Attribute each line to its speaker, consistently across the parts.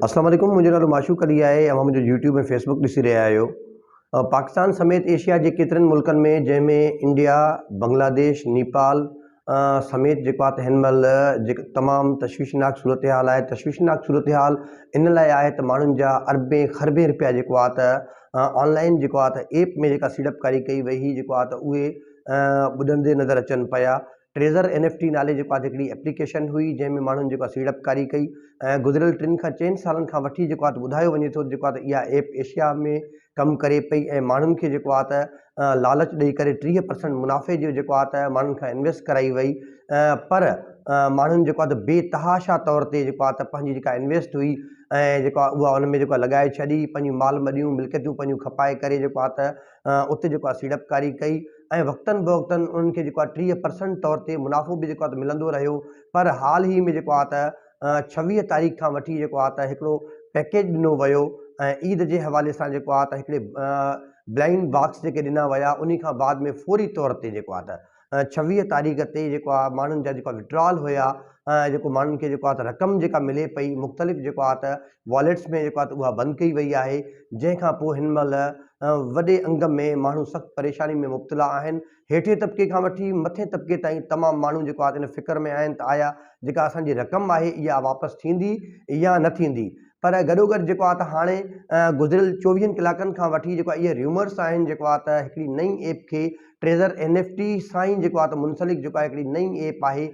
Speaker 1: اسلام عليڪم منهنجو نالو معشوق علي آهي اوهان منهنجو يوٽيوب ۽ فيسبڪ ڏسي رهيا آهيو پاڪستان سميت ايشيا جي ڪيترن ملڪن ۾ جنهن ۾ انڊيا بنگلاديش نيپال سميت جيڪو آهي ته هن مهل جيڪو تمام تشويشناڪ صورتحال آهي تشويشناڪ صورتحال ان لاء آهي ته ماڻهن جا اربين خربين روپيا جيڪو آهي ته آن لائن جيڪو آهي ته ايپ ۾ جيڪا سيڙپڪاري ڪئي وئي هئي جيڪو آهي ته اهي ٻڏندي نظر اچن پيا ٽريزر اين ايف ٽي نالي جيڪو آهي هڪڙي ايپليڪيشن هئي جنهن ۾ ماڻهن جيڪو آهي سيڙپڪاري ڪئي ۽ گذريل ٽن کان چئن سالن کان وٺي جيڪو آهي ٻڌايو وڃي ٿو جيڪو آهي ته اها ايپ ايشيا ۾ ڪم ڪري پئي ۽ ماڻهن کي جيڪو آهي ته لالچ ڏئي ڪري 30 پرسنٽ منافعي جو جيڪو آهي ته ماڻهن کان انويسٽ ڪرائي وئي پر ماڻهن جيڪو آهي ته بي تحاشا طور تي جيڪو آهي ته پنهنجي جيڪا انويسٽ هئي ۽ جيڪو آهي اها ان ۾ جيڪو آهي لڳائي ڇڏي پنهنجون مال مڏيون ملڪيتون پنهنجون کپائي ڪري جيڪو آهي ته اتي جيڪو آهي سيڙپڪاري ڪئي ۽ وقتن بوقتن انهن کي جيڪو آهي 30 پرسنٽ طور تي منافعو به جيڪو آهي ته ملندو رهيو پر حال ئي ۾ جيڪو آهي ته 26 تاريخ کان وٺي جيڪو آهي ته هڪڙو پيڪيج ڏنو ويو ۽ عيد جي حوالي سان جيڪو آهي ته هڪڙي بلائنڊ باڪس جيڪي ڏنا ويا انهي کان بعد ۾ فوري طور تي جيڪو آهي ته 26 تاريخ تي جيڪو آهي ماڻهن جا جيڪا وڊرال هيا جيڪو ماڻهن کي جيڪو آهي ته رقم جيڪا ملي پئي مختلف جيڪو آهي ته واليٽس ۾ جيڪو آهي ته اها بند ڪئي وئي آهي جنهن کان پوء هن مهل وڏي انگ ۾ ماڻهو سخت پريشاني ۾ مبتلا آهن هيٺين طبقي کان وٺي مٿين طبقي تائين تمام ماڻهو جيڪو آهي ان فڪر ۾ آهن ته آيا جيڪا اسان جي رقم آهي اها واپس ٿيندي يا نه ٿيندي پر گڏوگڏ جيڪو آهي ته هاڻي گذريل چوويهن ڪلاڪن کان وٺي جيڪو آهي اهي ريومرس آهن جيڪو آهي ته هڪڙي نئين ايپ کي ٽريزر اين ايف ٽي سان ئي جيڪو آهي ته منسلڪ جيڪو آهي هڪڙي نئين ايپ آهي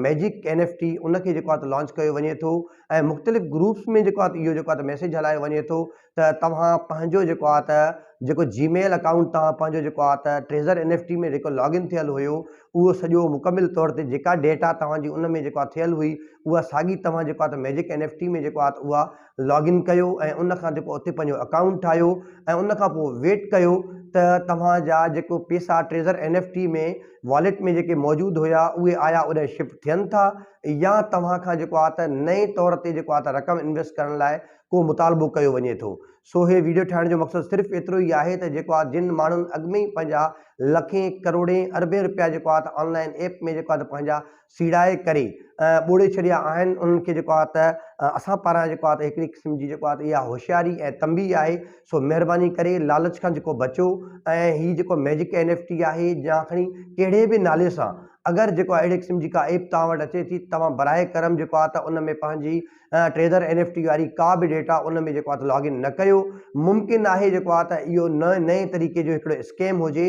Speaker 1: ميجڪ اين ايف ٽي ان کي جيڪو آهي ته لانچ ڪيو وڃي ٿو ۽ مختلف گروپس ۾ جيڪو آهي ته اهو جيڪو آهي ته ميسيج هلايو وڃي ٿو ته توهان پنهنجو جيڪو آهي ته جيڪو جي ميل اڪائونٽ توهان پنهنجو جيڪو آهي ته ٽريزر اين ايف ٽي ۾ جيڪو لاگ ان ٿيل هيو اهو سڄو مڪمل طور تي جيڪا ڊيٽا توهان جي ان ۾ جيڪو آهي ٿيل هئي اها ساڳي توهان جيڪو آهي ته ميجڪ اين ايف ٽي ۾ جيڪو آهي ته اها لاگ ان ڪيو ۽ ان کان جيڪو اتي پنهنجو اڪائونٽ ٺاهيو ۽ ان کان پوء ويٽ ڪيو ته توهان جا جيڪو پيسا treasure N F T ۾ wallet ۾ جيڪي موجود هيا اهي آيا اوڏانهن شفٽ ٿين ٿا يا توهان کان جيڪو آهي ته نئين طور تي جيڪو آهي ته رقم انويسٽ ڪرڻ لاء ڪو مطالبو ڪيو وڃي ٿو. سو هي ويڊيو ٺاهڻ جو مقصد صرف ايترو ئي آهي ته جيڪو آهي جن ماڻهن اڳ ۾ ئي پنهنجا لکين ڪروڙين اربين رپيا جيڪو آهي ته آن لائين ايپ ۾ جيڪو آهي ته پنهنجا سيڙائي ڪري ٻوڙي ڇڏيا آهن انهن کي جيڪو آهي ته اسان پاران جيڪو آهي ته هڪڙي قسم جي جيڪو آهي ته اها هوشياري ۽ تنبيهه آهي سو مهرباني ڪري لالچ کان جيڪو بچو ۽ هي جيڪو ميجڪ اين ايف ٽي آهي يا کڻي ڪهڙي به نالي سان اگر جيڪو آهي اهڙي قسم جي ڪا ايپ توهان وٽ اچي ٿي توهان براهه ڪرم جيڪو آهي ته ان ۾ پنهنجي ٽريزر اين ايف ٽي واري ڪا به ڊيٽا ان ۾ جيڪو آهي ته لاگ ان نه ڪيو ممڪن آهي جيڪو آهي ته اهو نه نئين طريقي جو هڪڙو اسڪيم هجي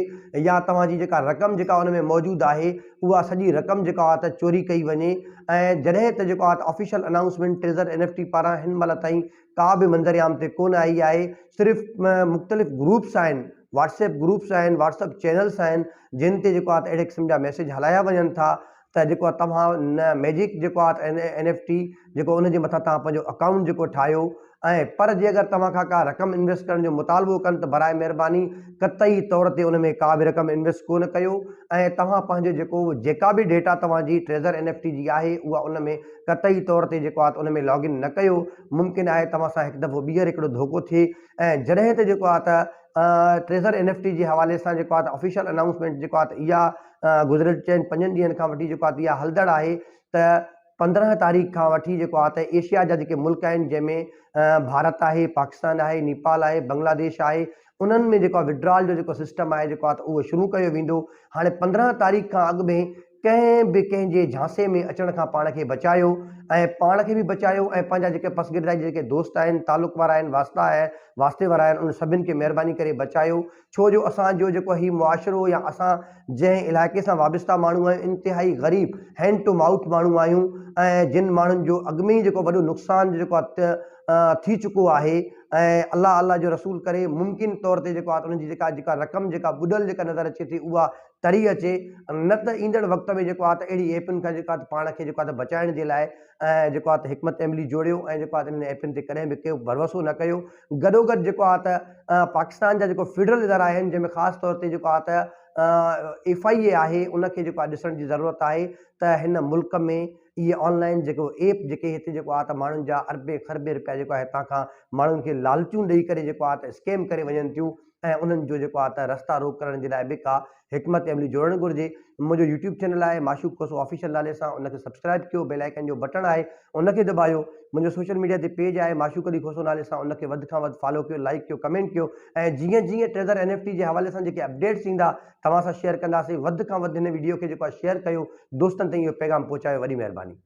Speaker 1: يا توهان جي جيڪا رقم جيڪا ان ۾ موجود آهي اها سڄي رقم جيڪا آهي ته چوري ڪئي وڃي ۽ جڏهن ته جيڪو آهي ته official announcement Trezor N F T پاران هن مهل تائين ڪا به منظر عام تي ڪونه آئي آهي صرف مختلف گروپس آهن واٽس ايپ گروپس آهن واٽس ايپ چينلس آهن جن تي جيڪو آهي ته اهڙي قسم جا ميسيج هلايا وڃن ٿا ته جيڪو آهي توهان نه ميجڪ جيڪو آهي ته اين ايف ٽي جيڪو ان جي مٿان توهان پنهنجو اڪائونٽ جيڪو ٺاهيو ۽ پر جي اگر توهان کان ڪا رقم انويسٽ ڪرڻ جو مطالبو ڪن ته برائي مهرباني قطعي طور تي ان ۾ ڪا به رقم انويسٽ ڪونه ڪيو ۽ توهان پنهنجو جيڪو جيڪا به ڊيٽا توهان جي ٽريزر اين ايف ٽي جي آهي اها ان ۾ قطعي طور تي جيڪو آهي ته ان ۾ لاگ ان نه ڪيو ممڪن آهي توهان سان هڪ دفعو ٻيهر هڪڙو ڌوڪو ٿئي ۽ جڏهن ته جيڪو آهي ته ٽريزر اين ايف ٽي جي حوالي سان جيڪو آهي ته آفيشل انائونسمينٽ جيڪو آهي ته اها گذريل چئن پنجن ڏينهن کان وٺي جيڪو آهي ته اها هلندڙ آهي ته 15 تاريخ کان وٺي جيڪو آهي ته ايشيا جا جيڪي ملڪ آهن جنهن ۾ ڀارت آهي پاڪستان آهي نيپال آهي بنگلاديش آهي انهن ۾ جيڪو آهي وڊرال جو جيڪو سسٽم آهي جيڪو آهي ته اهو شروع ڪيو ويندو هاڻي 15 تاريخ کان اڳ ۾ ڪنهن به ڪنهن جي جھانسي ۾ اچڻ کان پاڻ کي بچايو ۽ پاڻ کي به بچايو ۽ پنهنجا جيڪي پسگردائي جا جيڪي دوست آهن تعلق وارا آهن واسطا آهن واسطي وارا آهن انهن سڀن کي مهرباني ڪري بچايو ڇو جو اسان جو جيڪو هي معاشرو يا اسان جنهن علائقي سان وابسته ماڻهو آهيون انتهائي غريب هينڊ ٽو مائوٿ ماڻهو آهيون ۽ جن ماڻهن جو اڳ ۾ ئي جيڪو وڏو نقصان جيڪو آهي ٿي چڪو آهي ۽ الله الله جو رسول ڪري ممڪن طور تي جيڪو آهي انهن جي جيڪا جيڪا رقم جيڪا ٻڏل جيڪا نظر اچي ٿي اها تري اچي نه ته ايندڙ وقت ۾ جيڪو آهي ته اهڙي ايپن کان جيڪو آهي ته پاڻ کي جيڪو آهي ته بچائڻ جي لاء ۽ جيڪو آهي ته حڪمت عملي جوڙيو ۽ جيڪو آهي ته انهن ايپن تي ڪڏهن به ڪو ڀروسو نه ڪيو گڏوگڏ جيڪو آهي ته پاڪستان جا جيڪو فيڊرل ادارا آهن جنهن ۾ خاص طور تي جيڪو آهي ته ايف I اي آهي ان کي جيڪو آهي ڏسڻ جي ضرورت آهي ته هن ملڪ ۾ اهي آن لائن جيڪو ايپ جيڪي هتي جيڪو آهي ته ماڻهن جا اربين خربين رپيا جيڪو آهي هتان کان ماڻهن کي لالچون ڏئي ڪري جيڪو آهي ته اسڪيم ڪري وڃن ٿيون ۽ انهن جو جيڪو آهي ته رستا روڪ ڪرڻ جي لاء به ڪا حڪمت عملي جوڙڻ گهرجي. منهنجو يوٽيوب چينل آهي معشوق کوسو آفيشل نالي سان ان کي سبسڪرائب ڪيو بيل آئيڪن جو بٽڻ آهي ان کي دٻايو. منهنجو سوشل ميڊيا تي پيج آهي معشوق علي کوسو نالي سان ان کي وڌ کان وڌ فالو ڪيو لائيڪ ڪيو ڪمينٽ ڪيو ۽ جيئن جيئن ٽريزر اين ايف ٽي جي حوالي سان جيڪي اپڊيٽس ايندا توهان سان شيئر ڪنداسين وڌ کان وڌ هن وڊيو کي جيڪو آهي شيئر ڪيو دوستن تائين اهو پيغام پهچايو وڏي مهرباني.